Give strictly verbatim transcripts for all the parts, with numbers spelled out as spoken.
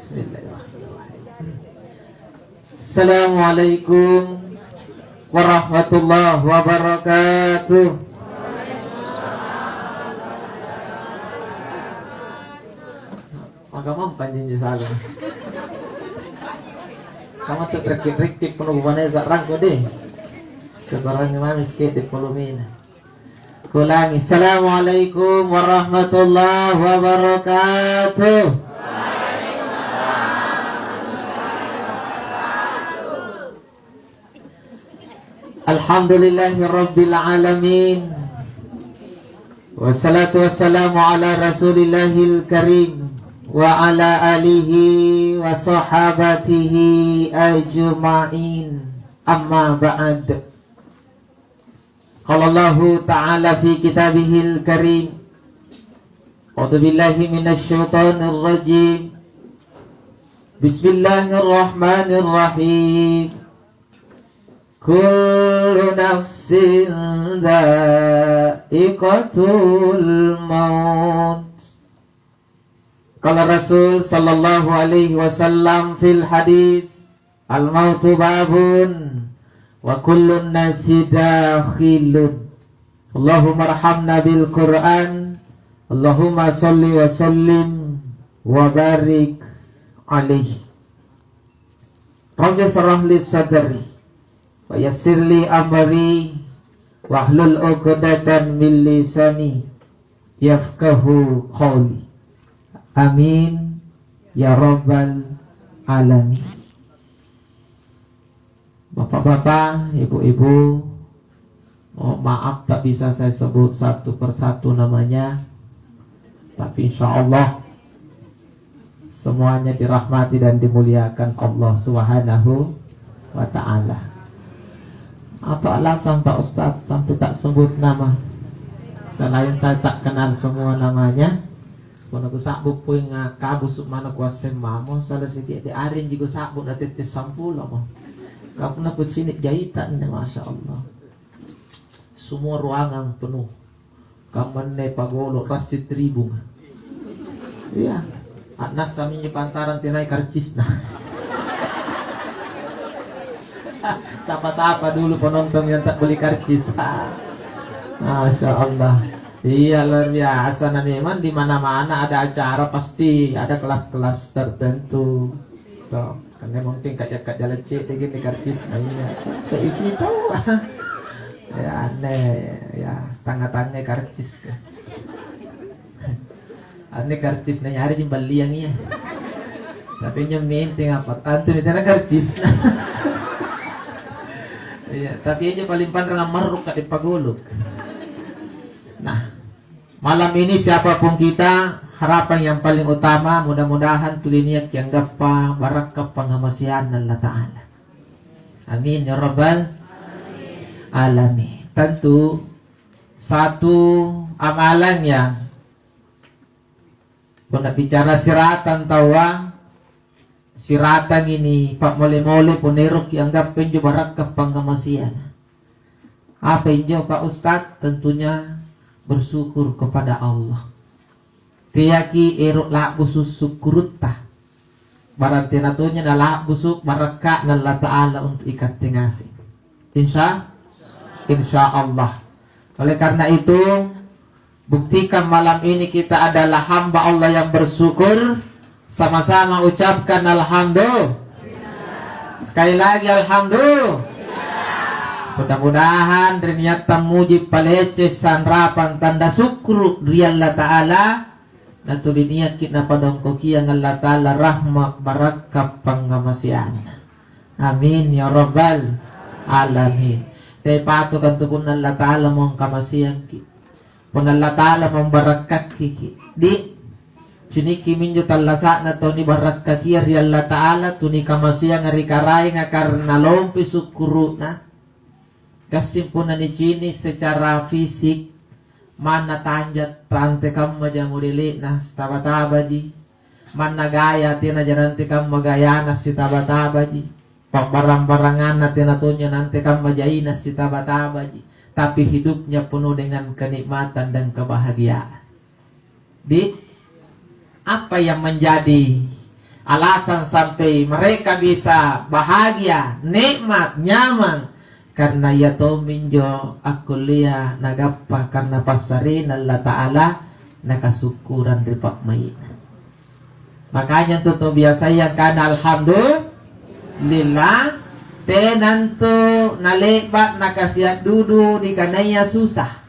Bismillahirrahmanirrahim. Assalamualaikum warahmatullahi wabarakatuh. Maka mampan jinjo sagung. Kamu tuh trekki-trekki penuh bukannya sarangku deh. Sebarang mami sikit di polomina. Kulangi. Assalamualaikum warahmatullahi wabarakatuh. Alhamdulillahirabbil alamin. Wassalatu wassalamu ala Rasulillahil Karim wa ala alihi wa sahabatihi ajma'in. Amma ba'd. Qala Allahu ta'ala fi kitabihil karim. A'udzu billahi minasy syaithanir rajim. Bismillahirrahmanirrahim. Kullu nafsin dha'iqatul maut. Qala Rasul sallallahu alaihi wasallam fil hadis, "Al-mautu babun wa kullun nasi dakhilun." Allahumma arhamna bil Qur'an. Allahumma shalli wa sallim wa barik alaihi. Rabbi shrah li sadri wa yassir li amri wahlul 'uqdatan min lisani yafqahu qauli. Amin ya rabbal alamin. Bapak-bapak, ibu-ibu, mohon maaf tak bisa saya sebut satu persatu namanya, tapi insya Allah semuanya dirahmati dan dimuliakan Allah Subhanahu wa Ta'ala. Apa alasan Pak Ustadz sampai tak sebut nama? Selain saya tak kenal semua namanya, punna kusa'bu poeng kabusu' manna kuasseng mamo, sala sike'de' arinji kusa'bu na tette' sampulomo. Ka punna kucini' jaita anne, masya Allah. Semua ruangan penuh. Kammanne pagolo' rassi tribung. Iya. A'nassa minjo pantarang tenai karcisna. Sapa-sapa dulu penonton yang tak beli karcis. Masya Allah. Iya, luar biasa. Nah, memang di mana-mana ada acara pasti ada kelas-kelas tertentu. Toh, karena mungkin kajak-kajak lecet deh gini karcisna, iya. Tapi itu tahu. Ya aneh, ya setengah-tengah karcis. Anne karcisna nyari jumballiang iya. Tapi injo menteng apa? Tantu ni tena karcis. Iya, tapi injo paling panrang ammarrukka di pagolo'. Nah, malam ini siapapun kita, harapan yang paling utama mudah-mudahan tuli niakki anggappa barakka' pangngamaseanna Allata'ala. Amin ya rabbal alamin. Tentu satu amalan yang Punna bicara siratang taua, siratangi ni pa'mole-mole punna eroki anggappa injo barakka' pangngamaseanga. Apa injo, Pak Ustadz? Tentunya bersyukur kepada Allah. Teaki ero' la'busu' sukkurutta. Barang tena tonja nala'busu' barakka'na Allata'ala untu' ikatte ngaseng. Insya, insya Allah. Oleh karena itu, buktikan malam ini kita adalah hamba Allah yang bersyukur. Sama-sama ucapkan alhamdulillah. Sekali lagi alhamdulillah. Mudah-mudahan ri niatta muji palece sanrapang tanda sukkuru' ri Allata'ala, natuli niakki napadongkokiang Allata'ala rahma' barakka' pangngamaseanna. Amin ya rabbal alamin. Te patukan tu punna Allata'ala mo angkamaseangki. Punna Allata'ala mo ambarakkakki ki. Di, cinikki minjo tallasa'na tau nibarakkakia ri Allata'ala, tu nikamaseanga ri Karaenga karena lompi sukkuru'na. Gassing punna nicini' secara fisik, manna tanja' tantekammaja modele'na, sitaba-tabaji. Manna gaya tenaja nantekamma gayana, sitaba-tabaji. Pabbarang-baranganna tena tonja nantekamma jaina, sitaba-tabaji. Tapi hidupnya penuh dengan kenikmatan dan kebahagiaan. Di, apa yang menjadi Alasan sampai mereka bisa bahagia, nikmat, nyaman, karena ia tomminjo akkullea nagappa karena passarena Allata'ala, nakasukkurang ri pa'mai'na. Makanya antu tau biasaya kana alhamdulillah, tenantu nale'ba' nakasia' dudu nikanaya susah.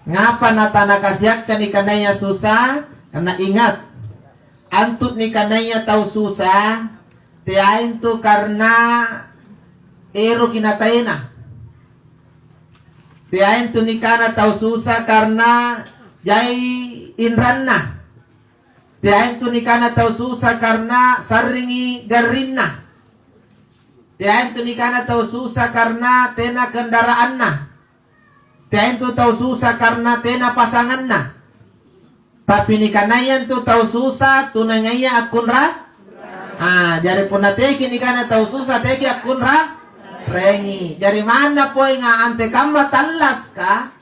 Ngapa natanakasiakka nikanaya susah? Karena ingat, antu nikanaya tau susah, teaintu karena eroki nataena. Teaintu nikana tau susah karena jai inranna. Teaintu nikana tau susah karena sarringi garrinna. Teaintu nikana tau susah karena tena kendaraanna. Teaintu tau susah karena tena pasanganna. Tapi nikanaya antu tau susah, tunangaya akkunra-, ah, jari punna teki nikana tau susah, teki akkunra-, rengi. Jari manna poenga antekamma tallaska?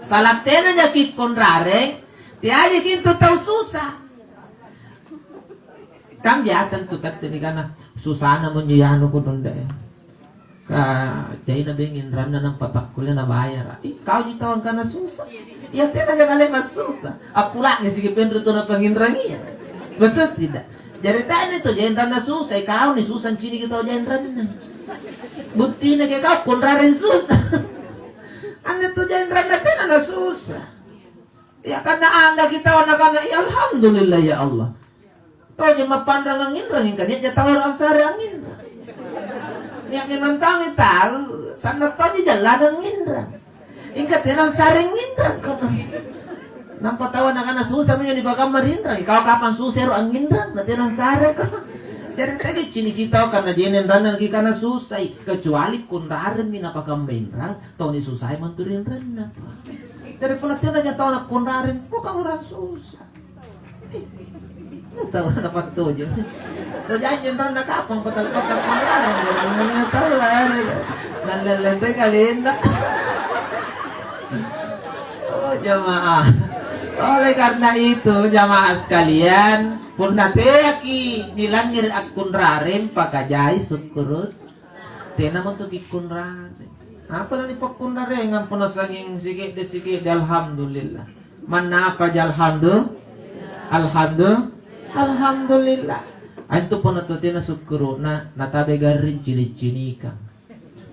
Sala tena jaki kunrareng, teajaki antu tau susah. Kan biasa antu katte nikana, "Susana monjo anu kodong de." Ka jaina beng inranna nampa takkulle nabayara. Ih, kauji tau angkana susah. Iya tena kan ale massusah. Appula'ni siki penru tuna panginrangia. Betul tidak? Jari tanya tu jainranna susah, kau ni susah ciniki tau jainranna. Buttina ke kau kunrareng susah. Anne tu jainranna tena na susah. Ya karena angga kita nakana, "Ya alhamdulillah ya Allah." Toje mappanrang anginrang, ingka nia'ja tau ero ansare anginrang. Nia' memang tau tau, sanna' toje jallana anginrang. Ingka tena ansare anginrang. Nampa tau nakana susah minjo nipakamma rinrang. Kau kapang susah ero anginrang, na tena ansare ko. Jari tege ciniki tau karena jene inranna nakikana susai, kecuali kunraremmi napakamma inrang, tau nisusai mantu rinranna. Jari punna tenaja tau nakkunrareng, bukan orang susah. Tau na pattuju. Tau janji ranna kapang patang-patang pangarang, jangan tau lah. Nallellente kalinda. Oh, jamaah. Oleh karena itu, jamaah sekalian, punna teaki nilangngere' akkunrareng, pakajai sukkurut. Tena montu kikkunrareng. Apa nanipakkunrarengang punna sanging sike'de-sike'de, alhamdulillah. Manna apaja alhamdu-, alhamdu-, alhamdulillah. Antu punna tu tena sukkuru'na, natabe garring cini'-cinikang.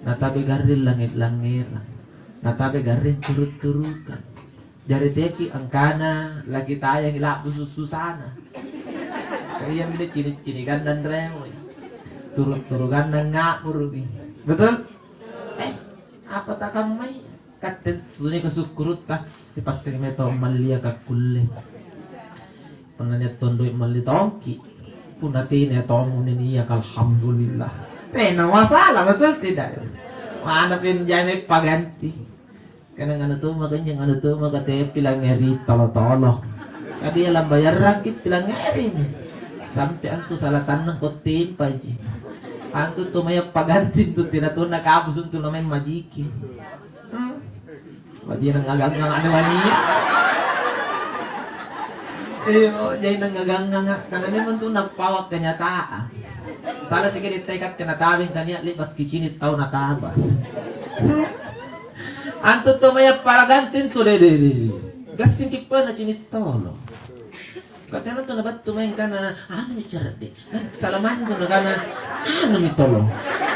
Natabe garring langnge-langngerang. Natabe garring turu'-turukang. Jari teki angkana lagi tayangi la'bu susana. Ka iami cini'-cinikanna anremoi. Turu'-turukanna nga'muruki. Betul? Eh, apa takammai? Katte tuni kasukkurutta, ripassengi mae tau mallia kakkulle. Punna nia' tong doi' malli tongki. Punna tena tommo nia', alhamdulillah. Tena masalah, betul tidak? Mana pin jame paganti. Kana nganu tu maka injo nganu tu maka te pilangngeri tolo-tolo. Kadi lambayarrangki pilangngeri. Sampai antu salah tannang ko timpaji. Antu tu maya paganti tu tena tonna kabu suntu nameng majiki. Hmm. Baji nangagang-ngagang anu wania. Iyo, jai nangagang-ngagang. Karena memang tu napawa kenyataan. Salah sikit ditekak kena tawing kania libat kicini tau nataba. Antu to maya paraganti tu de de de. Gassing kipana cini tolo. Katena tu nabattu maeng kana, "Anu mi ceredde." Salamanjo nakana, "Anu mi tolo.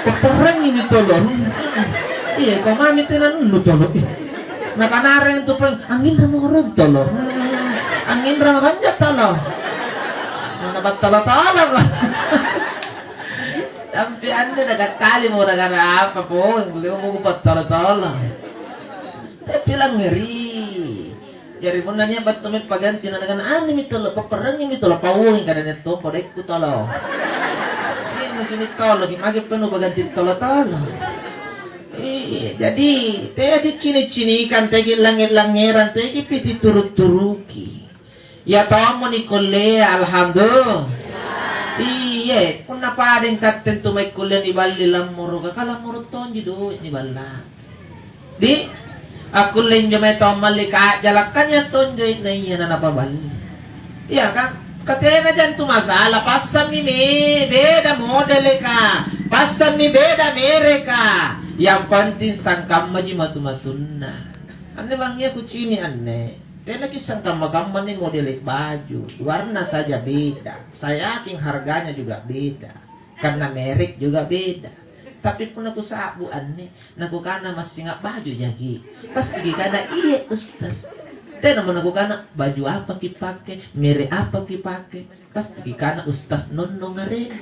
Peperrangi mi tolo." Iya, kau mami tena nunnu tolo. Ih. Nakanareng tu peng, "Anginra mo rong tolo. Anginra mo kanja tolo." Mana battolo-tolo. Sampai ande nakakkali mo nakana apa pong, kuliah mo battolo-tolo. Tapi langngeri. Jari punna nia' battu mae paganti na nakana, "Anu mi tolo, papparangi mi tolo, pauangi kada nia' tompo daikku tolo." Iya, mungkin tolo, ki mage penuh baganti tolo-tolo. Iya, jadi teaki cini-cinikang, teaki langnge-langngerang, teaki piti turu-turuki. Iya tommo nikullea, alhamdulillah. Iya, punna padeng katte tu mae kullea niballi lammoroka, ka lammoro tonji doe' niballa. Di, akkulle injo mae tau malli ka'jalakka nia' tonjo na iya na napaballi. Iya, kan? Ka tena jantu masalah, passammi me-, beda modeleka, passammi beda mereka. Yang penting sangkammaji matu-matunna. Anne bangngia kucini' anne, tena kissang kamma-kamma anne modele' baju, warna saja beda. Saya yakin harganya juga beda. Karena merek juga beda. Tapi punna kusa'bu anne, nakukana massing a'baju jaki'. Pasti kikana, "Iya, Ustaz." Tenamo nakukana, "Baju apa kipake? Merek apa kipake?" Pasti kikana, "Ustaz Nonnong areng."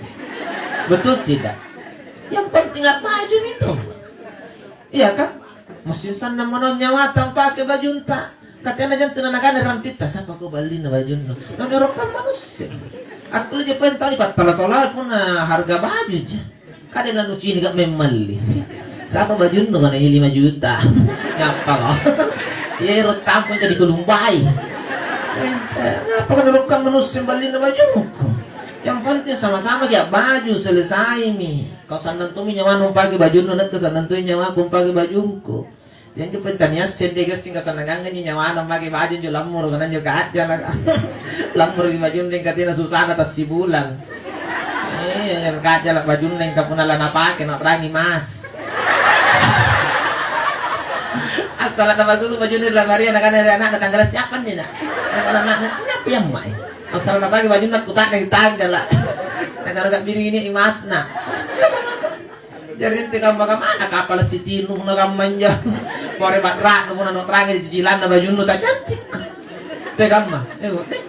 Betul tidak? Yang penting a'bajumi to. Iya kan? Massing sannang manaung nyawata ampake bajunta. Ka tena jantu nanakana rampitta, "Sapa ko ballinna bajunnu?" Naniorokkang manusse. Akkulleki poeng tau nipattala-tala punna harga baju ja. Kade nanucinika memmalli. "Sapa bajunnu?" Kana, "Iya, lima juta." Ngapa ko? Iya, ero tampung jadi kelumbai. Eh, eh, ngapa ko narokkang manusse ballinna bajungku? Yang penting sama-sama ki a'baju, selesaimi. Kau sannang tommi nyawana umpake bajunnu, nakke sannang tommi nyawaku umpake bajungku. Ianjo punna taniasseng de gassing kasannanganganji nyawana make baju anjo lammoro' kana anjo ka'jalaka. Lammoroki bajunna mingka tena susana tassibulang. Iya, ka'jala bajunna mingka punna lanapake narangi mas. Assala napasulu bajunna ri lamaria nakana ri ana'na, "Tanggala siapa anne, Nak?" Nakana ana'na, "Nyapi amma'e." Assala napake bajunna kuta'nang tanggala. Nakana, "Sa'biriki nia' imasna." Jari intu kamma-kammana kapala' sitinuna kamma anjo. Pore ba'ra'nu punna nonrangi cicilanna bajunnu tacantikko. Te kamma. Eh, deh.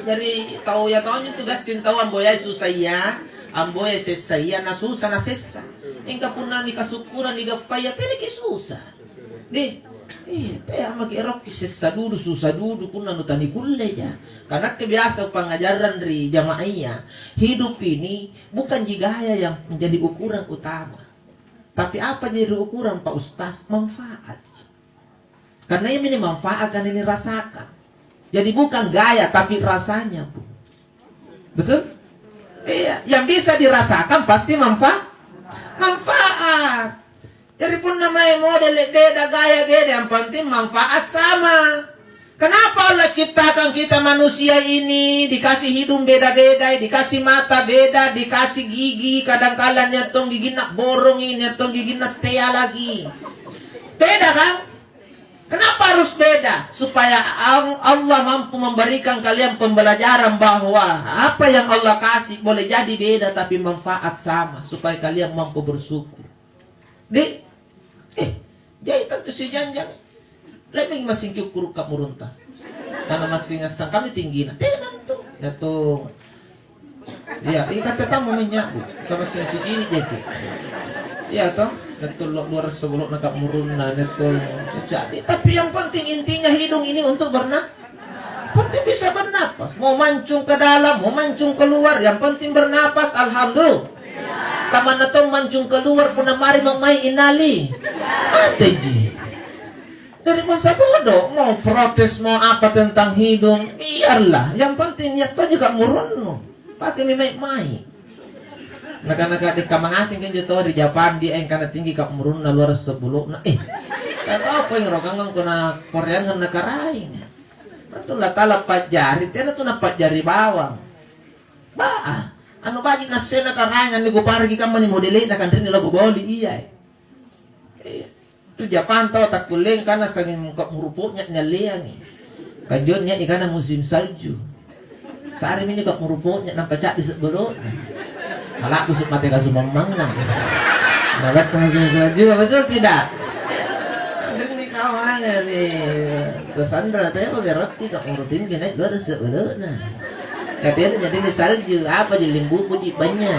Jari tau iya tonji tu gassing tau amboyai susaya, amboyai sessaya, nasusa nasessa. Mingka punna nikasukkurang nigappaya tenaki susa. Deh, eh, tea maki erokki sessa dudu, susa dudu, punna nutanikulleja. Ka nakke biasa pangngajarrang ri jama'aya, hidup ini bukanji gaya yang menjadi ukuran utama. Tapi apa jadi ukuran, Pak Ustaz? Manfaat. Karena ini manfaat kan ini rasakan. Jadi bukan gaya, tapi rasanya, Bu. Betul? Iya, yang bisa dirasakan pasti manfa-, manfaat. Jari punna mae modele' beda, gaya beda, yang penting manfaat sama. Kenapa Allah ciptakan kita manusia ini dikasih hidung beda-beda, dikasih mata beda, dikasih gigi, kadangkala nia' tong giginna borongi, nia' tong giginna tea lagi. Beda kan? Kenapa harus beda? Supaya Al-, Allah mampu memberikan kalian pembelajaran bahwa apa yang Allah kasih boleh jadi beda tapi manfaat sama, supaya kalian mampu bersyukur. Di, eh, jadi tentu sijanjang. Le'baki massing kiukkuru' ka'murunta. Karena massing assangkammi tinggina. Tena antu. Iya, iya, kata tamu minyakku. Kamassing sicini' jaki'. Iya, toh? Betul, lo-, luar sebelumna ka'murunna, betul. Jadi, tapi yang penting intinya hidung ini untuk berna-, penting bisa bernapas. Mau mancung ke dalam, mau mancung keluar, yang penting bernapas, alhamdulillah. Kamanna tong mancung keluar, punna mari mau mai inali. Mateji. Dari masa bodoh, mau protes, mau apa tentang hidung, biarlah. Yang penting niat tojji ka'murunnu. Pakemi mai-mai. Naka-naka dikka mangaseng injo tau ri Japang, dia yang kana tinggi ka'murunna luar sebelumna. Eh, tak tahu apa yang rokangang kona koreangan na karaeng. Antu la tala pajari, tena tu napajari bawang. Baa, anu baji' nassena karaeng anne kupareki kamma ni modele'na kanrinni lagu boli iya. Iya. Tu Japang tau takkulleang kana sanging ka'muru po'nya nyalleangi. Kanjo nia' ikana musim salju. Sa'rimi injo ka'muru po'nya nampa ca'di sebbelo'na. Mala'busu' mate kasumammangang. Nabattu musim salju, betul tidak? Rinni kau mange ri Tasandra, temo gerokki ka'muru tinggi nai' luar sebbelo'na. Katena jadi salju, apa je limbubu ji bannya.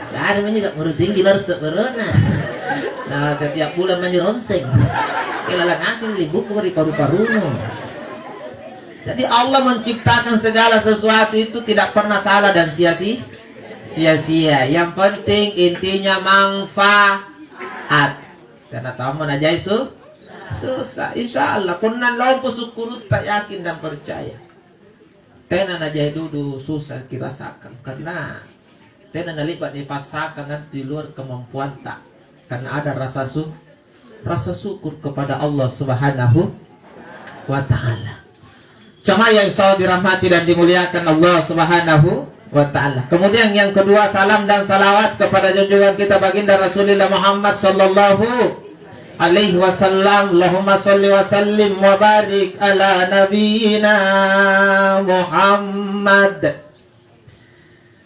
Sehari mani ka'muru tinggi luar sebbelo'na. Nah, setiap bulan mani ronseng. Kelala ngaseng limbubu ri paru-parunu. Jadi Allah menciptakan segala sesuatu itu tidak pernah salah dan sia-si-, sia-sia. Yang penting intinya manfaat. Karena tahu mana jai su-, susah. Insya Allah, punna lompo sukkurutta yakin dan percaya. Tena najai dudu susah kirasakan, karena tena nali'ba' nipassakang antu di luar kemampuanta, karena ada rasa su-, rasa syukur kepada Allah Subhanahu wa Ta'ala. Jamaah yang selalu dirahmati dan dimuliakan Allah Subhanahu wa Ta'ala. Kemudian yang kedua, salam dan salawat kepada junjungan kita Baginda Rasulullah Muhammad sallallahu alaihi wasallam. Allahumma salli wa sallim wa barik ala nabiyyina Muhammad.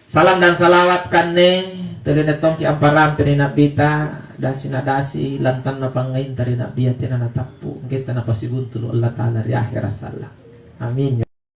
Salam dan salawat kanne tuli tongki amparang ri Na'bita, dasi na dasi, lantanna pangngainta ri Na'bia tena natappu, engkaita napasibuntulu Allah Ta'ala ri akhera sallang. Amin.